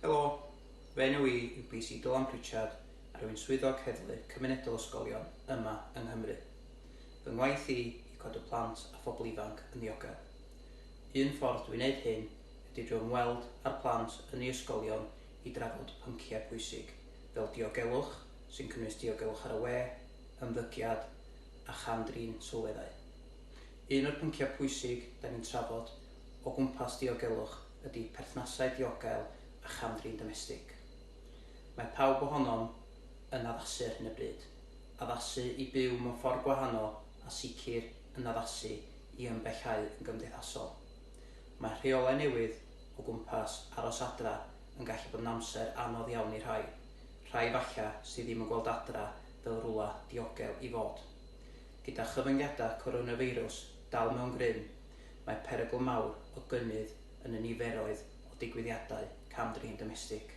Helo, fy enw i yw PC Dylan Pritchard a rwy'n Swyddog Heddlu Cymunedol Ysgolion yma yng Nghymru. Fy ngwaith i yw cadw plant a phobl ifanc yn ddiogel. Un ffordd dwi'n neud hyn ydy drwy ymweld â'r plant yn eu ysgolion i drafod pynciau pwysig fel diogelwch, sy'n cynnwys diogelwch ar y we, ymddygiad a cham-drin sylweddau. Un o'r pynciau pwysig 'da ni'n trafod o gwmpas diogelwch ydy perthnasau diogel a cham-drin domestig. Mae pawb ohonom yn addasu ar hyn o bryd. Addasu i byw mewn ffordd gwahanol a sicr yn addasu i ymbellhau yn gymdeithasol. Mae rheolau newydd o gwmpas aros adra yn gallu bod yn amser anodd iawn i rhai, rhai falla sydd ddim yn gweld adra fel rwla diogel i fod. Gyda chyfyngiadau coronafeirws dal mewn grym, mae perygl mawr o gynnydd yn y niferoedd o digwyddiadau cam-drin domestig.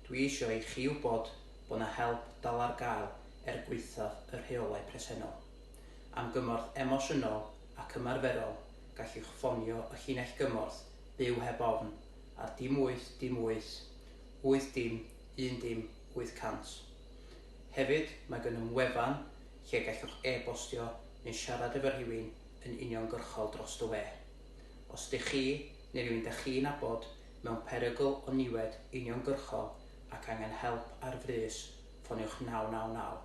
Dwi eisiau i chi wybod bod 'na help dal ar gael er gwaethaf y rheolau presennol. Am gymorth emosiynol ac ymarferol, gallwch ffonio y llinell gymorth Byw Heb Ofn ar dim 8 dim 8 8 dim 1 dim 800. Hefyd, mae gennym wefan lle gallwch e-bostio neu siarad efo rhywun yn uniongyrchol drost y we. Os ydych chi, neu rywun dach chi'n nabod, mewn perygl o niwed uniongyrchol ac angen help ar frys, ffoniwch 999.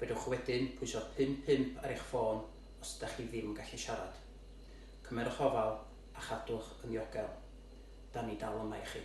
Fedrwch wedyn pwyso pump pump ar eich ffôn os ydach chi ddim yn gallu siarad. Cymerwch ofal a chadwch yn ddiogel. Da ni dal yma i chi.